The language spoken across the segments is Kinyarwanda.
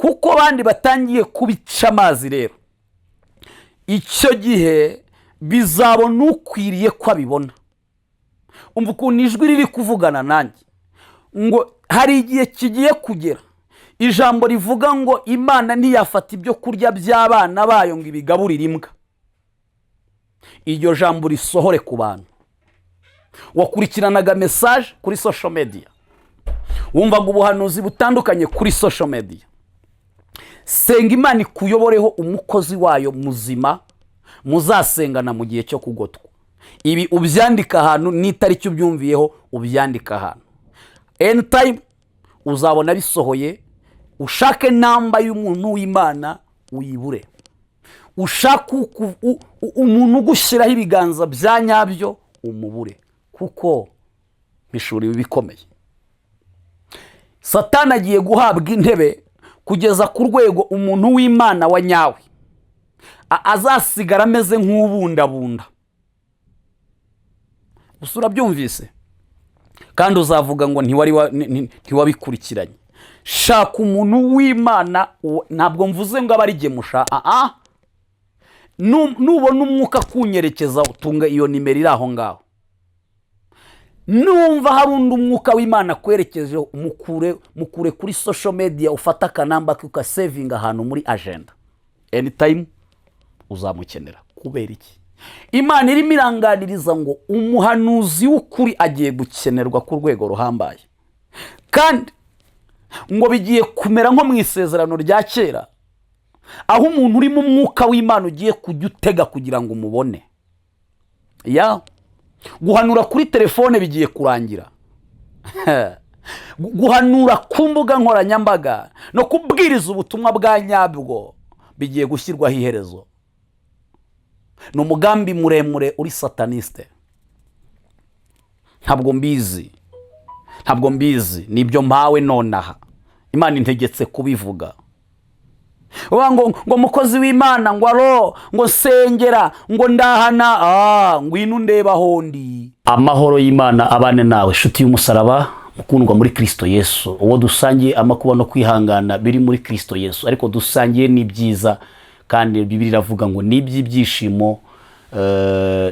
Kuko abandi batangiye kubica amazi rero, icyo gihe bizabona ukwiriye ko abibona. Umva ukuntu ijwi riri kuvugana nanjye ngo hari igihe kigiye kugera, ijambo rivuga ngo Imana ntiyafata ibyo kurya by'abana bayo ngo ibigaburire imbwa. Iryo jambo risohore ku bantu. Wakurikiranaga message kuri social media, wumvaga ubuhanuzi butandukanye kuri social media. Senga Imana ikuyoboreho umukozi wayo muzima muzasengana mu gihe cyo kugotwa. Ibi ubyandika ahantu, n'itariki ubyumviyeho ubyandika ahantu. Anytime uzabona bisohoye. Ushake namba y'umuntu w'Imana uyibure, ushake umuntu ugushyiraho ibiganza bya nyabyo umubure, kuko mpishuriwe ibikomeye. Satani agiye guhabwa intebe kugeza ku rwego umuntu w'Imana wa nyawe azasigara ameze nk'ubundabunda. Gusa urabyumvise kandi uzavuga ngo ntiwabikurikiranye. Shaka umuntu w'Imana. Ntabwo mvuze ngo abe ari gemusha. Aha nubona umwuka kunyerekeza, utunga iyo nimero iri aho ngaho. Numva hari undi umwuka w'Imana akwerekeje, mukure, mukure kuri social media, ufate akanamba ke ukasevinga ahantu muri agenda. Anytime uzamukenera. Kubera iki? Imana irimo iranganiriza ngo umuhanuzi w'ukuri agiye gukenerwa ku rwego ruhambaye, kandi ngo bigiye kumera nko mu isezerano rya kera, aho umuntu uri mu mwuka w'Imana ugiye kujya utega kugira ngo umubone. Ya guhanura kuri telefone bigiye kurangira, guhanura ku mbuga nkoranyambaga no kubwiriza ubutumwa bwa nyabwo bigiye gushyirwaho iherezo. Ni umugambi muremure uri sataniste. Ntabwo mbizi, ntabwo mbizi, nibyo mpawe nonaha. Imana integetse kubivuga. Uvuga ngo mukozi w'Imana, ngo aro, ngo sengera, ngo ndahana, ngwino undeba aho ndi. Amahoro y'Imana abane nawe, inshuti y'umusaraba, mukundwa muri Kirisito Yesu, uwo dusangiye amakuba no kwihangana biri muri Kirisito Yesu, ariko dusangiye n'ibyiza. Kandi Bibiliya iravuga ngo ni iby'ibyishimo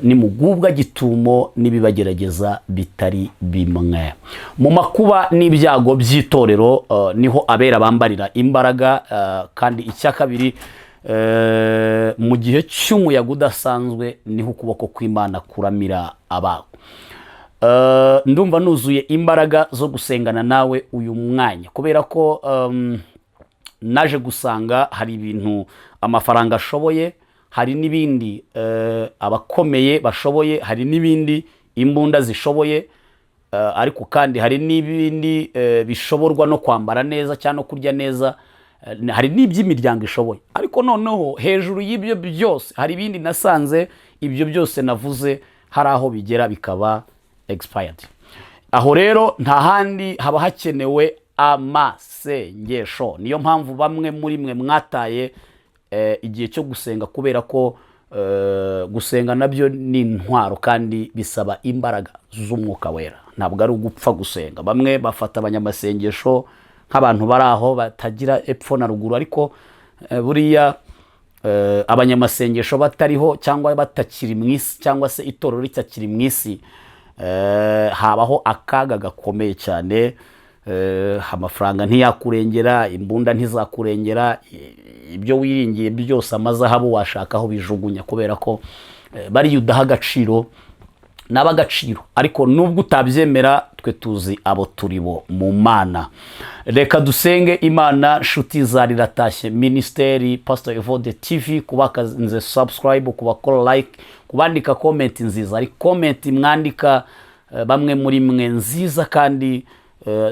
nimugubwa gitumo n'ibibagerageza bitari bimwe. Mu makuba n'ibyago by'itorero niho abera bambarira imbaraga. Kandi icya kabiri, mu gihe cy'umuyaga udasanzwe niho ukuboko kw'Imana kuramira abawe. Ndumva nuzuye imbaraga zo gusengana nawe uyu mwanya, kubera ko naje gusanga hari ibintu amafaranga ashoboye, hari n'ibindi abakomeye bashoboye, hari n'ibindi imbunda zishoboye, ariko kandi hari n'ibindi bishoborwa no kwambara neza cyangwa no kurya neza, hari n'iby'imiryango ishoboye. Ariko noneho hejuru y'ibyo byose hari ibindi nasanze ibyo byose navuze hari aho bigera bikaba expired. Aho rero nta handi haba hakenewe amasengesho. Niyo mpamvu bamwe muri mwe mwataye igihe cyo gusenga, kubera ko gusenga nabyo ni intwaro kandi bisaba imbaraga z'Umwuka Wera. Ntabwo ari ugupfa gusenga. Bamwe bafata abanyamasengesho nk'abantu bari aho batagira epfo na ruguru, ariko buriya abanyamasengesho batariho cyangwa batakiri mu isi, cyangwa se itorero ritakiri mu isi, habaho akaga gakomeye cyane. Amafaranga ntiyakurengera, imbunda ntizakurengera, ibyo wiringiye byose, amazahabu washaka aho bijugunya, kubera ko bariya udaha agaciro naba agaciro. Ariko nubwo utabyemera, twe tuzi abo turi bo mu Mana. Reka dusenge Imana. Nshuti za Riratashye Ministry, Pastor Evode TV, kubakaze subscribe, kubakora like, kubandika comment nziza. Ari comment mwandika bamwe muri mwe nziza kandi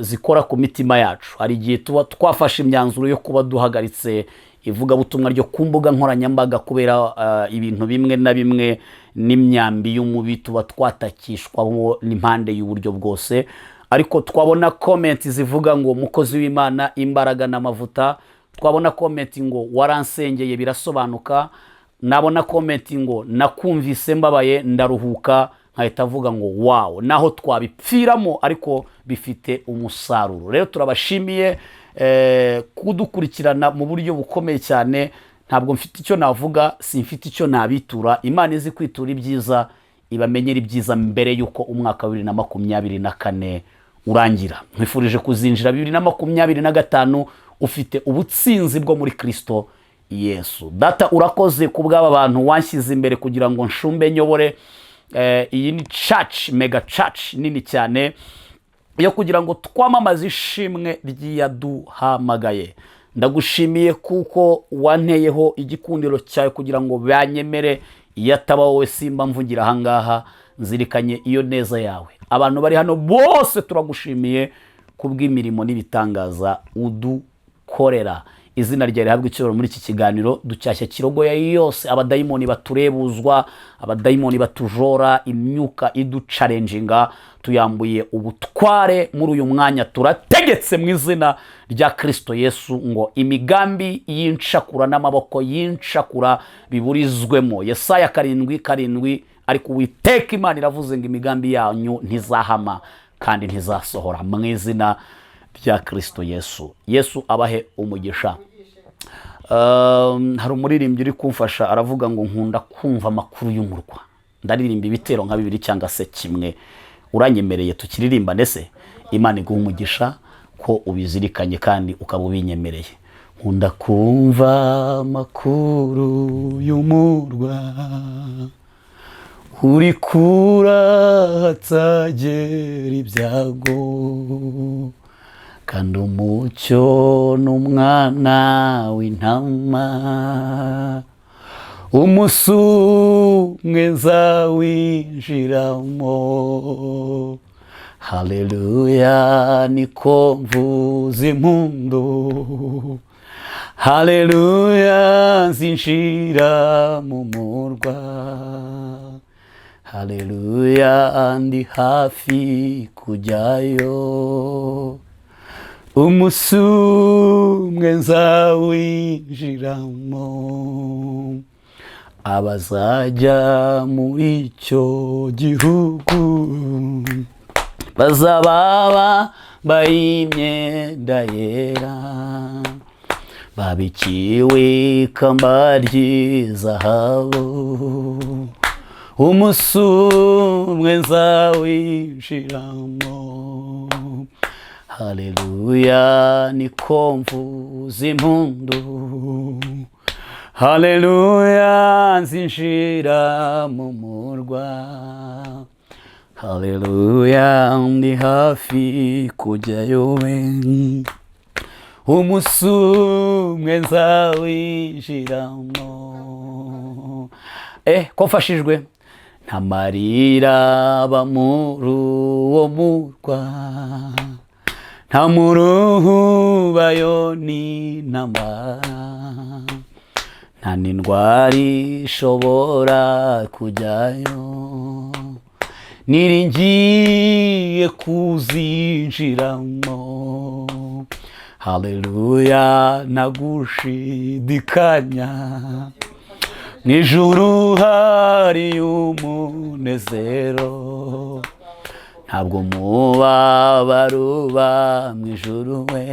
zikora ku mitima yacu. Hari igihe tuba twafashe imyanzuro yo kuba duhagaritse ivugabutumwa ryo ku mbuga nkoranyambaga kubera ibintu bimwe na bimwe n'imyambi y'umubi tuba twatakishwamo n'impande y'uburyo bwose, ariko twabona comment zivuga ngo mukozi w'Imana, imbaraga n'amavuta, twabona comment ngo waransengeye birasobanuka, nabona comment ngo nakumvise mbabaye ndaruhuka, nkahita avuga ngo wow, naho twabipfiramo ariko bifite umusaruro. Rero turabashimiye. Kudukurikirana mu buryo bukomeye cyane. Ntabwo mfite icyo navuga, simfite icyo nabitura. Imana izi kwitura ibyiza, ibamenyera ibyiza mbere y'uko umwaka wa 2024 urangira. Nkwifurije kuzinjira 2025 ufite ubutsinzi bwo muri Kirisito Yesu. Data, urakoze ku bw'aba bantu wanshyize imbere kugira ngo nshumbe, nyobore. Iyi ni church, mega church nini cyane yo kugira ngo twamamaze ishimwe ry'iyaduhamagaye. Ndagushimiye kuko wanteyeho igikundiro cyawe kugira ngo banyemere. Iyo ataba wowe, simba mvugira ahangaha. Nzirikanye iyo neza yawe. Abantu bari hano bose, turagushimiye kubw'imirimo n'ibitangaza udukorera. Izina ryawe rihabwa icyubahiro. Muri iki kiganiro ducyashya kirogoya yose, abadayimoni baturebuzwa, abadayimoni batujora, imyuka iduchallenginga, tuyambuye ubutware muri uyu mwanya. Turategetse mu izina rya Kirisito Yesu ngo imigambi y'incakura n'amaboko y'incakura biburizwemo. Yesaya 7:7: "Ariko Uwiteka Imana iravuze ngo imigambi yanyu ntizahama kandi ntizasohora," mu izina rya Kirisito Yesu. Yesu abahe umugisha. Hari umuririmbyi uri kumfasha, aravuga ngo nkunda kumva amakuru y'umurwa. Ndaririmba ibitero nka bibiri cyangwa se kimwe, uranyemereye tukiririmba? Se Imana iguha umugisha ko ubizirikanye kandi ukaba ubinyemereye. Nkunda kumva amakuru y'umurwa uri kura hatagera ibyago, kandi umucyo n'umwana w'intama. Umunsi umwe nzawinjiramo, haleluya, niko mvuza impundu, haleluya, nzinjira mu murwa, haleluya, ndi hafi kujyayo. Umunsi umwe nzawinjiramo. Abazajya muri icyo gihugu bazaba bambaye imyenda yera, babikiwe ikamba ry'izahabu. Umunsi umwe nzawinjiramo, haleluya, niko mvuza impundu, haleluya, nzinjira mu murwa, haleluya, ndi hafi kujyayo we. Umunsi umwe nzawinjiramo. Ko mfashijwe! Nta marira aba muri uwo murwa, nta muruhubayo n'intambara, nta n'indwara ishobora kujyayo. Niringiye kuzinjiramo, haleluya, ntagushidikanya. Mu ijuru hari umunezero, ntabwo umubabaro uba mu ijuru we.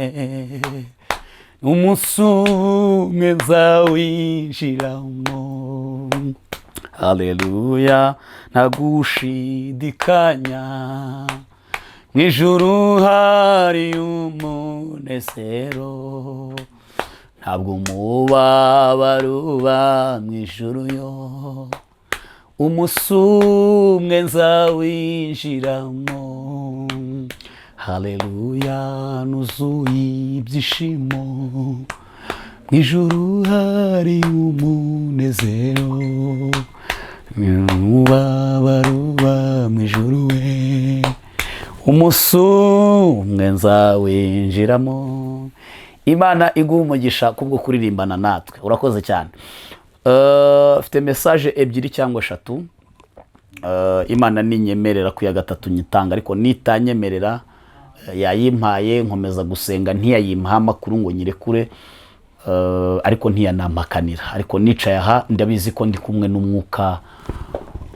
Umunsi umwe nzawinjiramo, haleluya, ntagushidikanya. Mu ijuru hari umunezero, ntabwo umubabaro uba mu ijuru yo. Umunsi umwe nzawinjiramo, haleluya, nuzuye ibyishimo. Mu ijuru hari umunezero, umubabaro uba mu ijuru we. Umunsi umwe nzawinjiramo. Imana iguha umugisha kubwo kuririmbana natwe, urakoze cyane. Mfite message ebyiri cyangwa eshatu. Imana ninyemerera ku ya gatatu nyitanga, ariko nitanyemerera, yayimpaye nkomeza gusenga, ntiyayimpaha amakuru ngo nyirekure, ariko ntiyanampakanira. Ariko nicaye aha, ndabizi ko ndi kumwe n'umwuka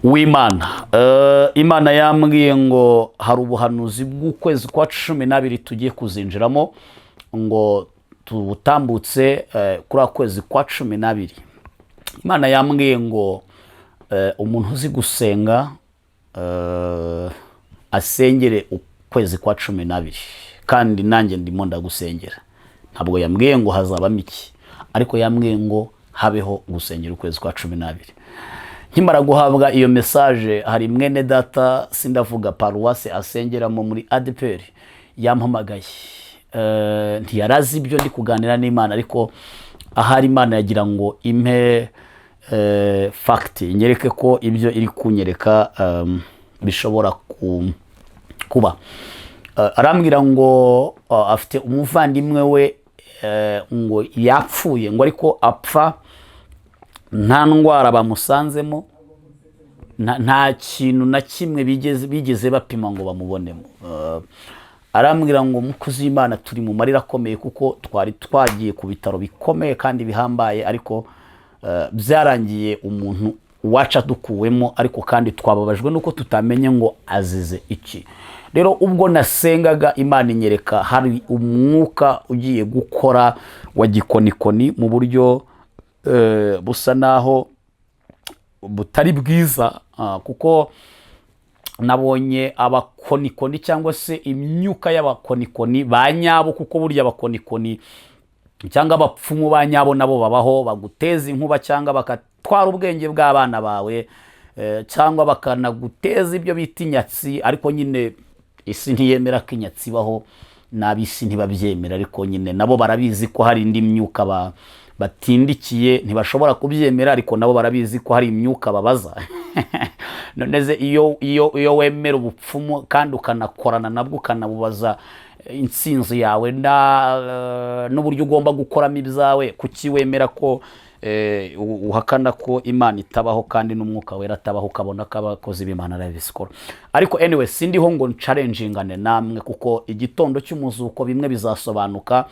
w'Imana. Imana yambwiye ngo hari ubuhanuzi bw'ukwezi kwa 12 tugiye kuzinjiramo. Ngo tuwutambutse kuri kwezi kwa 12. Imana yambwiye ngo umuntu uzi gusenga asengere ukwezi kwa 12, kandi nanjye ndimo ndagusengera. Ntabwo yambwiye ngo hazabamo iki, ariko yambwiye ngo habeho gusengera ukwezi kwa 12. Nkimara guhabwa iyo message, hari mwene data, sindavuga paruwase asengeramo muri ADEPR, yampamagaye. Ntiyarazi ibyo ndi kuganira n'Imana, ariko ahari Imana yagira ngo impe fact, nyereke ko ibyo iri kunyereka bishobora kuba. Arambwira ngo afite umuvandimwe we ngo yapfuye, ngo ariko apfa nta ndwara bamusanzemo, nta kintu na kimwe bigeze bapima ngo bamubonemo. Arambwira ngo: "Mukozi w'Imana, turi mu marira akomeye kuko twari twagiye ku bitaro bikomeye kandi bihambaye, ariko byarangiye umuntu wacu adukuwemo, ariko kandi twababajwe nuko tutamenye ngo azize iki." Rero ubwo nasengaga, Imana inyereka hari umwuka ugiye gukora wa gikonikoni mu buryo busa naho butari bwiza, kuko nabonye abakonikoni cyangwa se imyuka y'abakonikoni ba nyabo, kuko burya abakonikoni cyangwa abapfumu ba nyabo nabo babaho, baguteza inkuba cyangwa bagatwara ubwenge bw'abana bawe, cyangwa bakanaguteza ibyo bita inyatsi. Ariko nyine isi ntiyemera ko inyatsi ibaho, n'ab'isi ntibabyemera, ariko nyine nabo barabizi ko hari indi myuka batindikiye. Ntibashobora kubyemera, ariko nabo barabizi ko hari imyuka babaza. None se iyo wemera ubupfumu kandi ukanakorana nabwo, ukanabubaza intsinzi yawe n'uburyo ugomba gukoramo ibyawe, kuki wemera ko uhakana ko Imana itabaho kandi n'Umwuka Wera atabaho, ukabona ko abakozi b'Imana arabikora? Ariko anyway, sindiho ngo nchallenginge namwe, kuko igitondo cy'umuzuko bimwe bizasobanuka.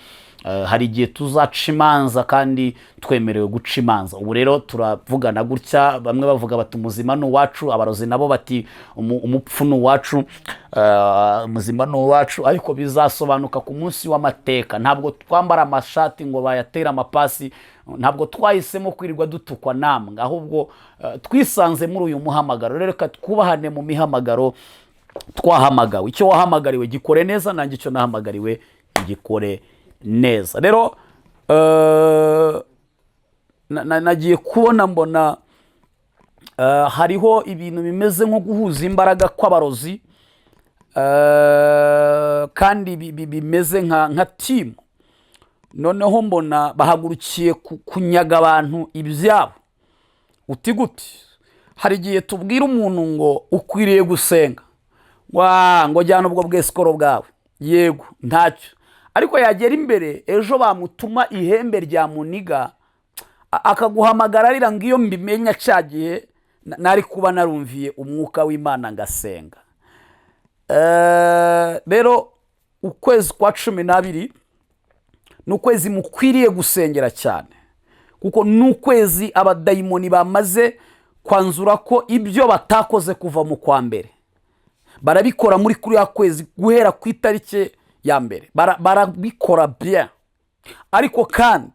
Hari igihe tuzaca imanza kandi twemerewe guca imanza. Ubu rero turavugana gutya, bamwe bavuga bati: "Umuzima ni uwacu", abarozi nabo bati: "Umupfu ni uwacu, umuzima ni uwacu." Ariko bizasobanuka ku munsi w'amateka. Ntabwo twambara amashati ngo bayatere amapasi, ntabwo twahisemo kwirirwa dutukwa namwe, ahubwo twisanze muri uyu muhamagaro. Rero reka twubahane mu mihamagaro twahamagawe. Icyo wahamagariwe gikore neza, nanjye icyo nahamagariwe gikore neza. Rero nagiye kubona mbona hariho ibintu bimeze nko guhuza imbaraga kw'abarozi, kandi bimeze nka team. Noneho mbona bahagurukiye kunyaga abantu ibyabo. Uti gute? Hari igihe tubwira umuntu ngo ukwiriye gusenga, ngo jyana ubwo bwesikoro bwawe, yego ntacyo, ariko yagera imbere ejo bamutuma ihembe rya muniga, akaguhamagara arira ngo: "Iyo mbimenya cya gihe nari kuba narumviye umwuka w'Imana ngasenga." Rero ukwezi kwa 12 ni ukwezi mukwiriye gusengera cyane, kuko ni ukwezi abadayimoni bamaze kwanzura ko ibyo batakoze kuva mu kwa mbere barabikora muri kuriya kwezi, guhera ku itariki ya mbere barabikora bien. Ariko kandi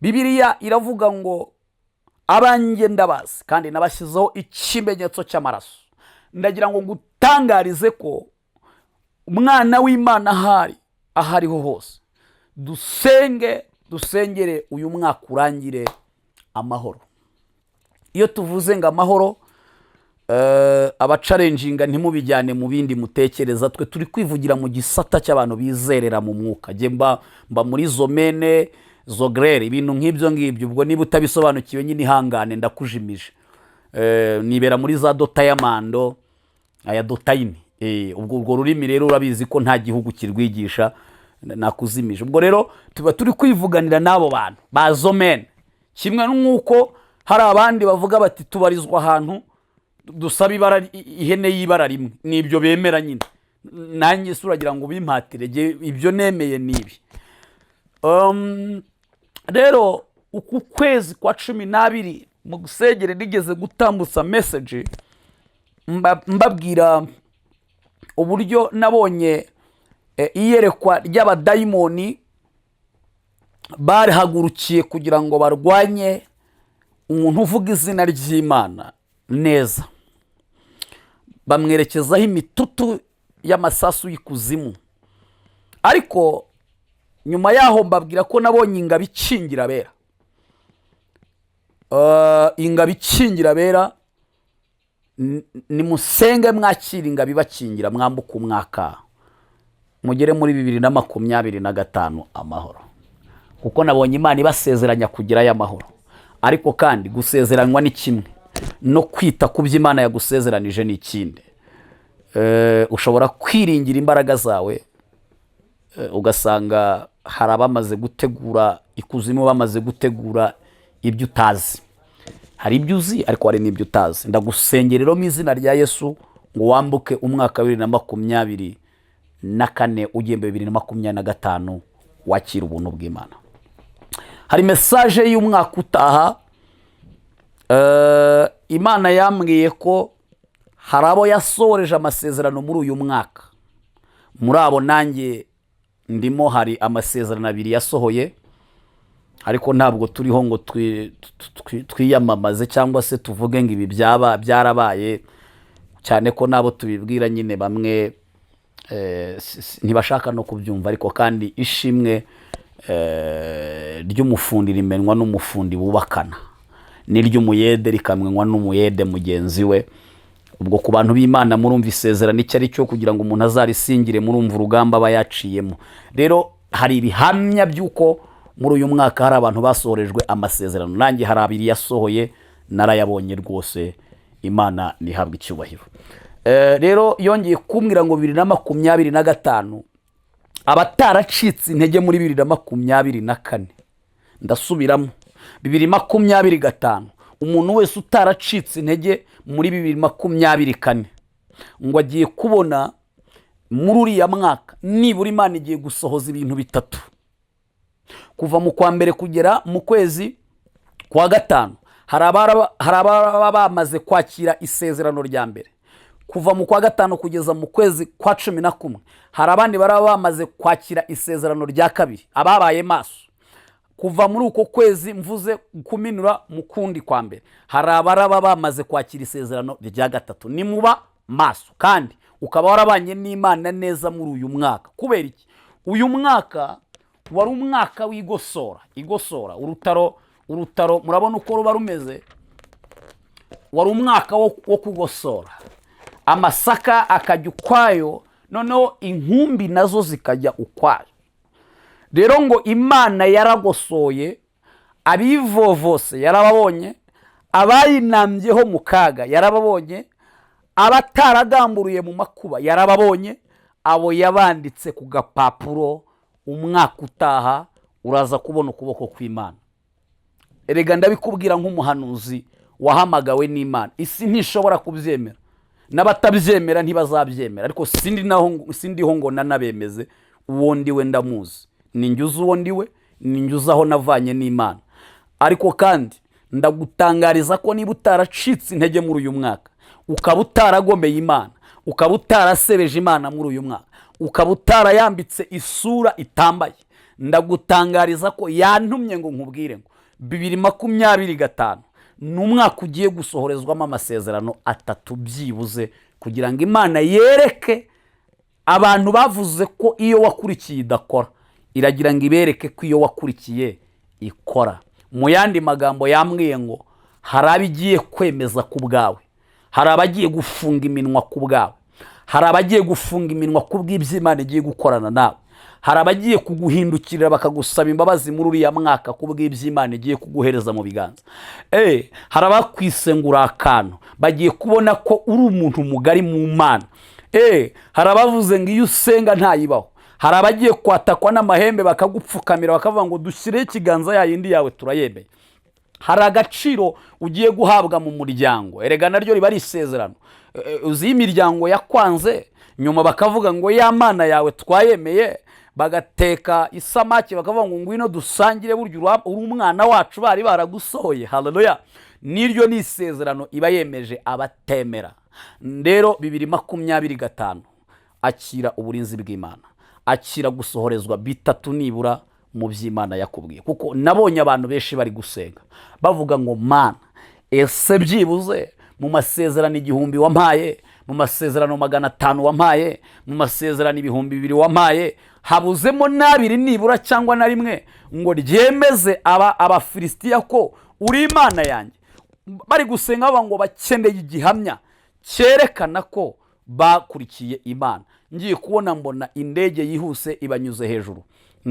Bibiliya iravuga ngo: "Abanjye ndabazi kandi nabashyizeho ikimenyetso cy'amaraso." Ndagira ngo ngutangarize ko umwana w'Imana ahari, aho ariho hose, dusenge, dusengere uyu mwaka urangire amahoro. Iyo tuvuze ngo amahoro, abachallenginga ntimubijyane mu bindi mutekereza. Twe turi kwivugira mu gisata cy'abantu bizerera mu mwuka. Njye mba muri zomene zogrere, ibintu nk'ibyo ngibyo. Ubwo niba utabisobanukiwe nyine ihangane, ndakujimije. Nibera muri za dotayamando aya dotayini. Ubwo urwo rurimi rero urabizi ko nta gihugu kirwigisha, nakuzimije. Ubwo rero tuba turi kwivuganira n'abo bantu ba zomene, kimwe nk'uko hari abandi bavuga bati: "Tubarizwa ahantu dusaba ibara ihene y'ibara rimwe." Nibyo bemera nyine. Nanjye se uragira ngo ubimpatire? Ibyo nemeye ni ibi. Rero uku kwezi kwa 12 mu gusengere, nigeze gutambutsa message mbabwira uburyo nabonye iyerekwa ry'abadayimoni. Barihagurukiye kugira ngo barwanye umuntu uvuga izina ry'Imana neza, bamwerekezaho imitutu y'amasasu y'ikuzimu. Ariko nyuma yaho mbabwira ko nabonye ingabo ikingira abera. Ingabo ikingira abera. Nimusenge mwakira ingabo ibakingira, mwambuka umwaka mugere muri 2025 amahoro, kuko nabonye Imana ibasezeranya kugerayo amahoro. Ariko kandi gusezeranywa ni kimwe, no kwita ku byo Imana yagusezeranije ni ikindi. Ushobora kwiringira imbaraga zawe, ugasanga hari abamaze gutegura ikuzimu, bamaze gutegura ibyo utazi. Hari ibyo uzi, ariko hari n'ibyo utazi. Ndagusengera rero mu izina rya Yesu ngo wambuke umwaka wa 2024 ugiye 2025, wakira ubuntu bw'Imana. Hari message y'umwaka utaha. Imana yambwiye ko hari abo yasohoreje amasezerano muri uyu mwaka. Muri abo nanjye ndimo. Hari amasezerano abiri yasohoye, ariko ntabwo turiho ngo twiyamamaze cyangwa se tuvuge ngo ibi byaba byarabaye, cyane ko n'abo tubibwira nyine bamwe ntibashaka no kubyumva. Ariko kandi ishimwe ry'umufundi rimenwa n'umufundi bubakana, n'iry'umuyede rikamenywa n'umuyede mugenzi we. Ubwo ku bantu b'Imana, murumva isezerano icyo ari cyo. Kugira ngo umuntu azarisingire, murumva urugamba aba yaciyemo. Rero hari ibihamya by'uko muri uyu mwaka hari abantu basohorejwe amasezerano. Nanjye hari abiri yasohoye, narayabonye rwose. Imana ntihabwe icyubahiro. Rero yongeye kumbwira ngo 2025, abataracitse intege muri 2024, ndasubiramo, 2025, umuntu wese utaracitse intege muri 2024, ngo agiye kubona muri uriya mwaka nibura Imana igiye gusohoza ibintu bitatu. Kuva mu kwa mbere kugera mu kwezi kwa gatanu, hari ababa bamaze kwakira isezerano rya mbere. Kuva mu kwa gatanu kugeza mu kwezi kwa 11, hari abandi baraba bamaze kwakira isezerano rya kabiri, ababaye maso. Kuva muri uko kwezi mvuze kuminura mu kundi kwa mbere, hari abaraba bamaze kwakira isezerano rya gatatu. Nimuba maso kandi ukaba warabanye n'Imana neza muri uyu mwaka. Kubera iki? Uyu mwaka wari umwaka w'igosora. Igosora, urutaro, urutaro murabona uko ruba rumeze. Wari umwaka wo kugosora, amasaka akajya ukwayo, noneho inkumbi nazo zikajya ukwayo. Rero ngo Imana yaragosoye, abivovose yarababonye, abayinambyeho mu kaga yarababonye, abataragamburuye mu makuba yarababonye. Abo yabanditse ku gapapuro. Umwaka utaha uraza kubona ukuboko kw'Imana. Erega ndabikubwira nk'umuhanuzi wahamagawe n'Imana. Isi ntishobora kubyemera, n'abatabyemera ntibazabyemera, ariko sindi naho, sindiho ngo nanabemeze. Uwo ndiwe ndamuzi, ni njye uzi uwo ndiwe, ni njye uzi aho navanye n'Imana. Ariko kandi ndagutangariza ko niba utaracitse intege muri uyu mwaka, ukaba utaragomeye Imana, ukaba utarasebeje Imana muri uyu mwaka, ukaba utarayambitse isura itambaye, ndagutangariza ko yantumye ngo nkubwire ngo 2025 ni umwaka ugiye gusohorezwamo amasezerano atatu byibuze, kugira ngo Imana yereke abantu bavuze ko iyo wakurikiye idakora. Iragira ngo ibereke ko iyo wakurikiye ikora. Mu yandi magambo, yambwiye ngo hari abo igiye kwemeza ku bwawe, hari abagiye gufunga iminwa ku bwawe, hari abagiye gufunga iminwa ku bw'ibyo Imana igiye gukorana nawe, hari abagiye kuguhindukirira bakagusaba imbabazi muri uriya mwaka ku bw'ibyo Imana igiye kuguhereza mu biganza. Hari abakwise ngo uri akantu, bagiye kubona ko uri umuntu mugari mu Mana. Hari abavuze ngo iyo usenga ntayibaho, hari abagiye kwatakwa n'amahembe bakagupfukamira, bakavuga ngo dushyireho ikiganza, ya yindi yawe turayemeye. Hari agaciro ugiye guhabwa mu muryango. Erega naryo riba ari isezerano. Uzi iyo imiryango yakwanze, nyuma bakavuga ngo ya Mana yawe twayemeye, bagateka isamaki, bakavuga ngo ngwino dusangire, burya uri umwana wacu bari baragusohoye. Haleluya! Niryo ni isezerano iba yemeje abatemera. Rero 2025, akira uburinzi bw'Imana, akira gusohorezwa bitatu nibura muri uyu mwaka. mu by'Imana yakubwiye. Kuko nabonye abantu benshi bari gusenga bavuga ngo: "Mana, ese byibuze mu masezerano 1000 wampaye, mu masezerano 500 wampaye, mu masezerano 2000 wampaye, habuzemo n'abiri nibura cyangwa na rimwe ngo ryemeze aba Abafilisitiya ko uri Imana yanjye?" Bari gusenga bavuga ngo bakeneye igihamya cyerekana ko bakurikiye Imana. Ngiye kubona mbona indege yihuse ibanyuze hejuru,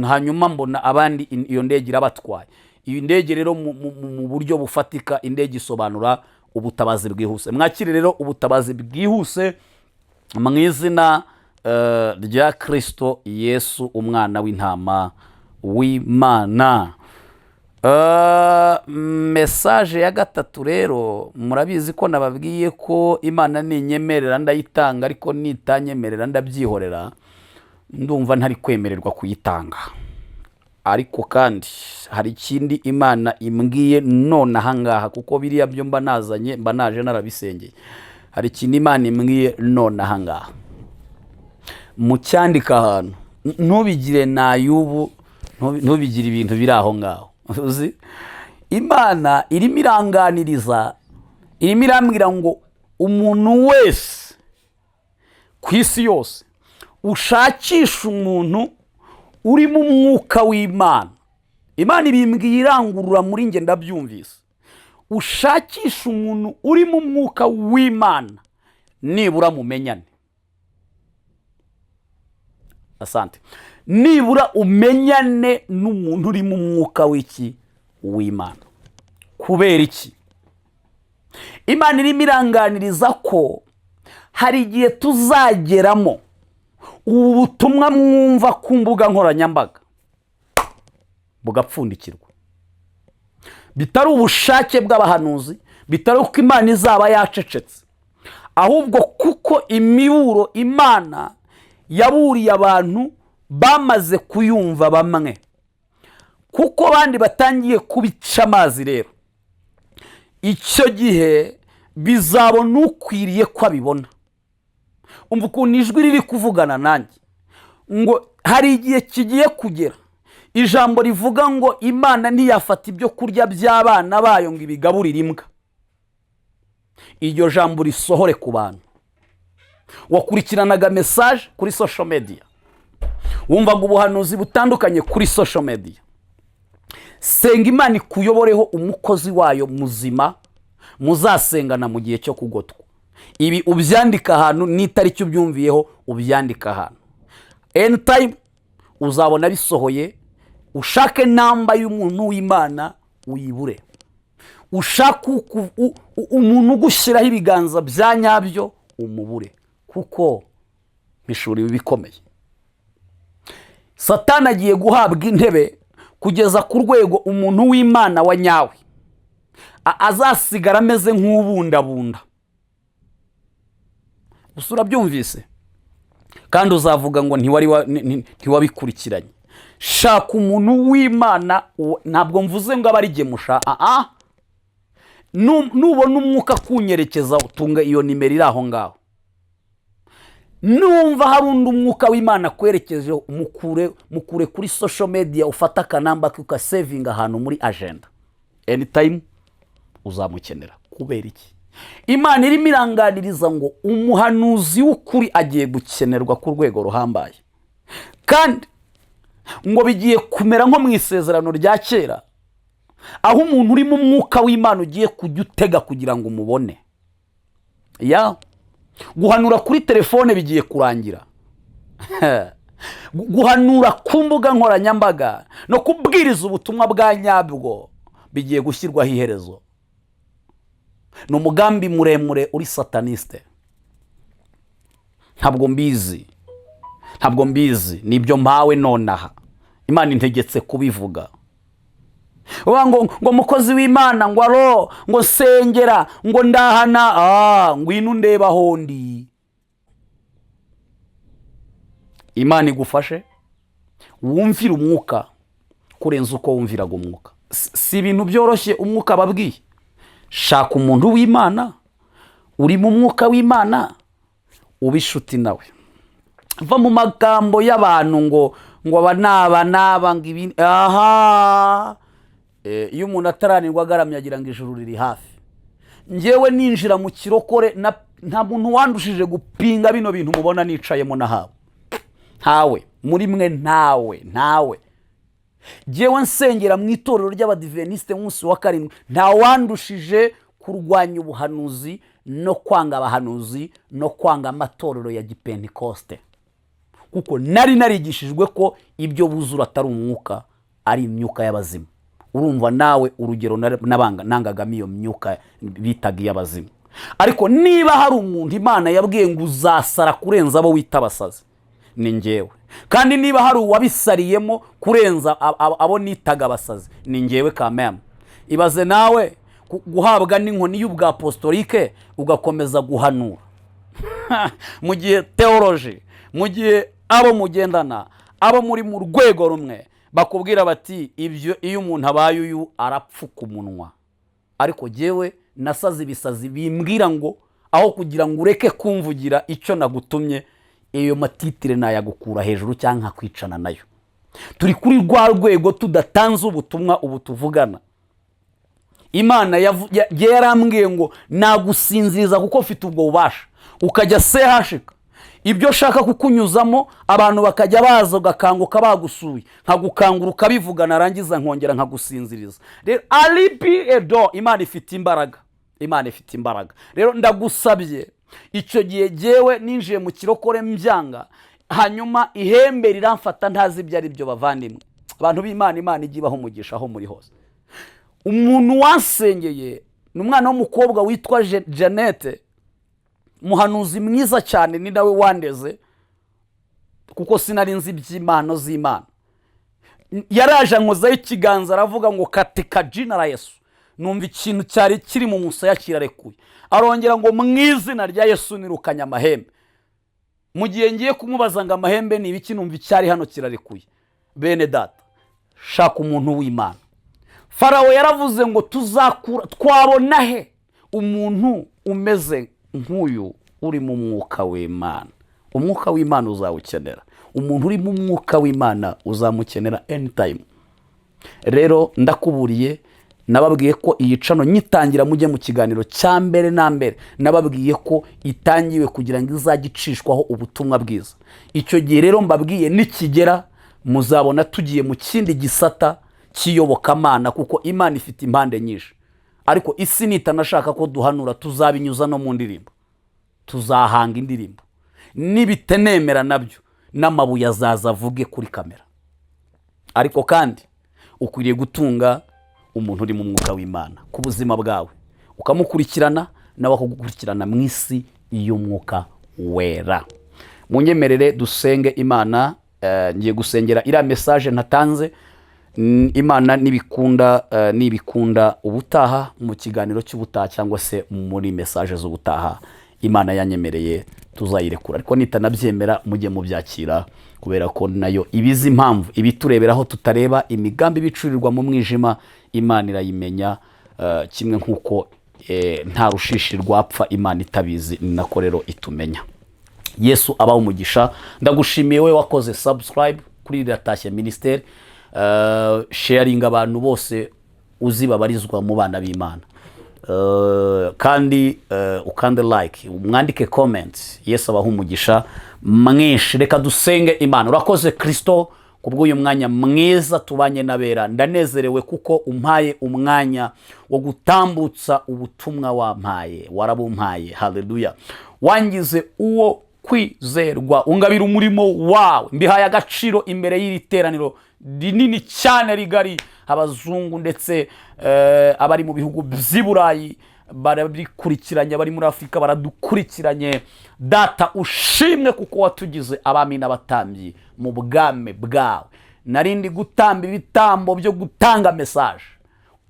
hanyuma mbona abandi iyo ndege irabatwaye. Iyi ndege rero mu buryo bufatika, indege isobanura ubutabazi bwihuse. Mwakire rero ubutabazi bwihuse mu izina rya Kirisito Yesu, umwana w'intama w'Imana. Message ya gatatu rero, murabizi ko nababwiye ko Imana ninyemerera ndayitanga, ariko nitanyemerera ndabyihorera. Ndumva ntari kwemererwa kuyitanga, ariko kandi hari ikindi Imana imbwiye none ahangaha, kuko biriya byo mba nazanye mba naje narabisengeye. Hari ikintu Imana imbwiye none ahangaha, mucyandika ahantu, ntubigire nay'ubu, ntubigire ibintu biri aho ngaho. Uzi Imana irimo iranganiriza, irimo irambwira ngo umuntu wese ku isi yose ushakisha umuntu urimo umwuka w'Imana. Imana ibimbwiye irangurura muri njye, ndabyumvise. Ushakisha umuntu urimo umwuka w'Imana, nibura mumenyane. Asante. Nibura umenyane n'umuntu urimo umwuka w'iki? W'Imana. Kubera iki? Imana irimo iranganiriza ko hari igihe tuzageramo ubu butumwa mwumva ku mbuga nkoranyambaga bugapfundikirwa, bitari ubushake bw'abahanuzi, bitari uko Imana izaba yacecetse, ahubwo kuko imiburo Imana yaburiye abantu bamaze kuyumva bamwe, kuko abandi batangiye kubica amazi. Rero icyo gihe bizabona ukwiriye ko abibona. Umva ukuntu ijwi riri kuvugana nanjye ngo hari igihe kigiye kugera ijambo rivuga ngo Imana ntiyafata ibyo kurya by'abana bayo ngo ibigaburire imbwa, iryo jambo risohore ku bantu. Wakurikiranaga message kuri social media, wumvaga ubuhanuzi butandukanye kuri social media. Senga Imana ikuyoboreho umukozi wayo muzima muzasengana mu gihe cyo kugotwa. Ibi ubyandika ahantu, n'itariki ubyumviyeho ubyandika ahantu. Anytime uzabona bisohoye. Ushake namba y'umuntu w'Imana uyibure, ushake umuntu ugushyiraho ibiganza bya nyabyo umubure, kuko bishuriwe ibikomeye. Satani agiye guhabwa intebe kugeza ku rwego umuntu w'Imana wa nyawe azasigara ameze nk'ubundabunda gusa. Urabyumvise, kandi uzavuga ngo ntiwabikurikiranye. Shaka umuntu w'Imana. Ntabwo mvuze ngo abe ari gemusha. Aha nubona umwuka kunyerekeza, utunga iyo nimero iri aho ngaho. Numva hari undi umwuka w'Imana akwerekeje, mukure, mukure kuri social media, ufate akanamba ke ukasevinga ahantu muri agenda. Anytime uzamukenera. Kubera iki? Imana irimo iranganiriza ngo umuhanuzi w'ukuri agiye gukenerwa ku rwego ruhambaye, kandi ngo bigiye kumera nko mu isezerano rya kera, aho umuntu urimo umwuka w'Imana ugiye kujya utega kugira ngo umubone. Ya guhanura kuri telefone bigiye kurangira, guhanura ku mbuga nkoranyambaga no kubwiriza ubutumwa bwa nyabwo bigiye gushyirwaho iherezo. Ni umugambi muremure uri sataniste. Ntabwo mbizi, ntabwo mbizi, nibyo mpawe nonaha. Imana integetse kubivuga. Uvuga ngo mukozi w'Imana, ngo aro, ngo sengera, ngo ndahana, ngwino undeba aho ndi. Imana igufashe wumvire umwuka kurenza uko wumviraga umwuka. Si ibintu byoroshye umwuka ababwiye. Shaka umuntu w'Imana uri mu mwuka w'Imana, ube inshuti nawe. Va mu magambo y'abantu ngo Ngo aba naba naba, ngo ibi aha. Iyo umuntu ataranirwa agaramye agira ngo ijuru riri hafi. Ngewe ninjira mu kirokore, nta muntu wandushije gupinga bino bintu mubona nicayemo nahawe. Ntawe muri mwe, ntawe, ntawe. Ngewe nsengera mu itorero ry'Abadivenisite umunsi wa karindwi, ntawandushije kurwanya ubuhanuzi no kwanga abahanuzi no kwanga amatorero ya gipentekoste, kuko nari narigishijwe ko ibyo buzura atari umwuka, ari imyuka y'abazimu. Urumva nawe urugero nangagamo iyo myuka bitaga iy'abazimu. Ariko niba hari umuntu Imana yabwiye ngo uzasara kurenza abo wita abasazi, ni ngewe. Kandi niba hari uwabisariyemo kurenza abo nitaga abasazi, ni ngewe kameme. Ibaze nawe guhabwa n'inkoni y'ubwapostolike ugakomeza guhanura mu gihe théologie, mu gihe abo mugendana, abo muri mu rwego rumwe bakubwira bati ibyo iyo umuntu abaye uyu arapfuka umunwa. Ariko jyewe nasaze ibisazi bimbwira ngo aho kugira ngo ureke kumvugira icyo nagutumye, iyo ma titre nayagukura hejuru cyangwa nkakwicana nayo. Turi kuri rwa rwego tudatanze ubutumwa ubu tuvugana. Imana yarambwiye ngo nagusinziriza kuko mfite ubwo bubasha, ukajya sehashika ibyo nshaka kukunyuzamo, abantu bakajya baza ugakanguka bagusuye, nkagukangura ukabivuga, narangiza nkongera nkagusinziriza. Rero alibi edo, Imana ifite imbaraga, Imana ifite imbaraga. Rero ndagusabye, icyo gihe jyewe ninjiye mu kirokore mbyanga, hanyuma ihembe riramfata ntazi ibyo ari byo. Bavandimwe, abantu b'Imana, Imana ijya ibaha umugisha aho muri hose. Umuntu wansengeye ni umwana w'umukobwa witwa Jeannette, umuhanuzi mwiza cyane, ni nawe wandeze kuko sinari nzi iby'impano z'Imana. Yaraje ankozaho ikiganza, aravuga ngo "Katika jina la Yesu". Numva ikintu cyari kiri mu musaya kirarekuye. Arongera ngo "Mu izina rya Yesu nirukanye amahembe". Mu gihe ngiye kumubaza ngo amahembe ni ibiki, numva icyari hano kirarekuye. Bene data, shaka umuntu w'Imana. Farawo yaravuze ngo tuzakura, twabona he umuntu umeze nk'uyu uri mu mwuka w'Imana? Umwuka w'Imana uzawukenera. Umuntu uri mu mwuka w'Imana uzamukenera anytime. Rero ndakuburiye, nababwiye ko iyi channel nyitangira, mujye mu kiganiro cya mbere na mbere, nababwiye ko itangiwe kugira ngo izajye icishwaho ubutumwa bwiza. Icyo gihe rero mbabwiye nikigera, muzabona tugiye mu kindi gisata cy'iyobokamana, kuko Imana ifite impande nyinshi. Ariko isi nitanashaka ko duhanura, tuzabinyuza no mu ndirimbo, tuzahanga indirimbo. Nibitenemera nabyo, n'amabuye azaza avuge kuri kamera. Ariko kandi ukwiriye gutunga umuntu uri mu mwuka w'Imana ku buzima bwawe, ukamukurikirana, nawe akagukurikirana mu isi y'umwuka wera. Munyemerere dusenge Imana. Ngiye gusengera iriya message ntatanze. Imana nibikunda, nibikunda ubutaha mu kiganiro cy'ubutaha cyangwa se muri message z'ubutaha, Imana yanyemereye tuzayirekura. Ariko nitanabyemera, mujye mubyakira, kubera ko nayo ibizi impamvu ibitureberaho tutareba. Imigambi ibicurirwa mu mwijima Imana irayimenya, kimwe nk'uko nta rushishi rwapfa Imana itabizi, ni nako rero itumenya. Yesu abaha umugisha. Ndagushimiye we wakoze subscribe kuri Riratashye Ministry. Sharinga abantu bose uzi babarizwa mu bana b'Imana, kandi ukande like, mwandike comment. Yesu abaha umugisha mwinshi. Reka dusenge Imana. Urakoze Kirisito kubw'uyu mwanya mwiza tubanye n'abera. Ndanezerewe kuko umpaye umwanya wo gutambutsa ubutumwa wampaye, warabumpaye. Haleluya! Wangize uwo kwizerwa, ungabira umurimo wawe. Mbihaye agaciro imbere y'iri teraniro rinini cyane rigari, abazungu ndetse abari mu bihugu by'i Burayi barabikurikiranye, abari muri Afurika baradukurikiranye. Data, ushimwe kuko watugize abami n'abatambyi mu bwami bwawe. Narindi gutamba ibitambo byo gutanga message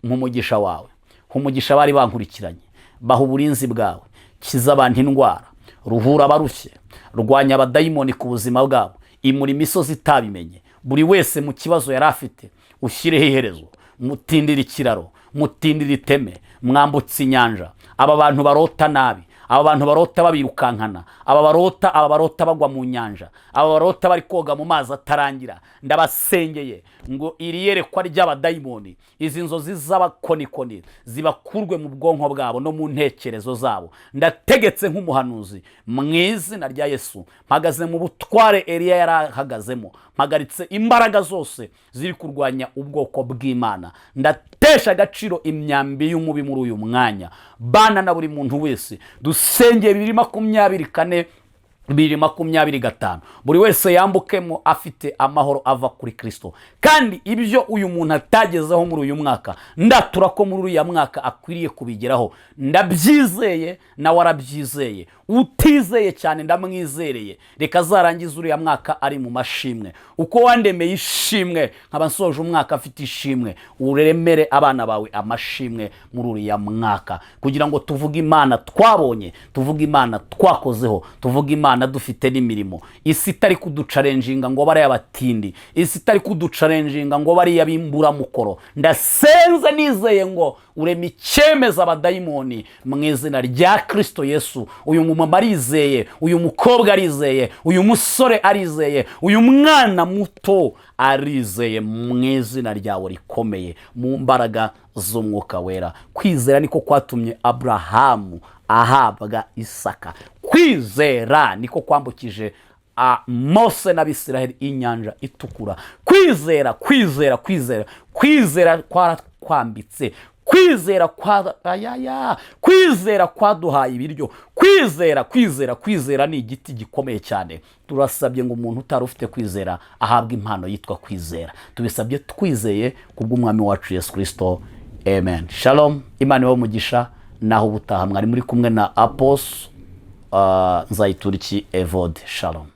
nk'umugisha wawe, nk'umugisha bari bankurikiranye. Baha uburinzi bwawe, kiza abantu indwara, ruhura abarushye, rwanya abadayimoni ku buzima bwabo, imura imisozi itabimenye. Buri wese mu kibazo yari afite ushyireho iherezo, mutindire ikiraro, mutindire iteme, mwambutse inyanja. Aba bantu barota nabi, Aba bantu barota babirukankana, aba barota bagwa mu nyanja, aba barota bari koga mu mazi atarangira, ndabasengeye ngo iri yerekwa ry'abadayimoni, izi nzozi z'abakonikoni zibakurwe mu bwonko bwabo no mu ntekerezo zabo. Ndategetse nk'umuhanuzi mu izina rya Yesu, mpagaze mu butware Eliya yari ahagazemo, mpagaritse imbaraga zose ziri kurwanya ubwoko bw'Imana. Ndatesha agaciro imyambi y'umubi muri uyu mwanya. Bana na buri muntu wese, dusengeye 2024, 2025, buri wese yambukemo afite amahoro ava kuri Kirisito. Kandi ibyo uyu muntu atagezeho muri uyu mwaka, ndatura ko muri uriya mwaka akwiriye kubigeraho. Ndabyizeye, nawe arabyizeye. Utizeye cyane ndamwizereye, reka azarangize uriya mwaka ari mu mashimwe. Uko wandemeye ishimwe, nkaba nsoje umwaka afite ishimwe, uremere abana bawe amashimwe muri uriya mwaka, kugira ngo tuvuge Imana twabonye, tuvuge Imana twakozeho, tuvuge Imana dufite n'imirimo. Isi itari kuduchallenginga ngo bariya batindi, isi itari kuduchallenginga ngo bariya b'imburamukoro. Ndasenze nizeye ngo urema icyemeza abadayimoni mu izina rya Kirisito Yesu. Uyu mumama arizeye, uyu mukobwa arizeye, uyu musore arizeye, uyu mwana muto arizeye, mu izina ryawe rikomeye, mu mbaraga z'Umwuka Wera. Kwizera niko kwatumye Aburahamu ahabwa Isaka. Kwizera niko kwambukije Mose n'Abisiraheli Inyanja Itukura. Kwizera, kwizera, kwizera, kwizera kwaratwambitse. Kwizera kwa ayaya, kwizera kwaduhaye ibiryo. Kwizera, kwizera, kwizera ni igiti gikomeye cyane. Turasabye ngo umuntu utari ufite kwizera ahabwe impano yitwa kwizera. Tubisabye twizeye kubw'Umwami wacu Yesu Kirisito, amen. Shalom, Imana ibahe umugisha. Naho ubutaha, mwari muri kumwe na Apostle Nzayituriki Evode. Shalom.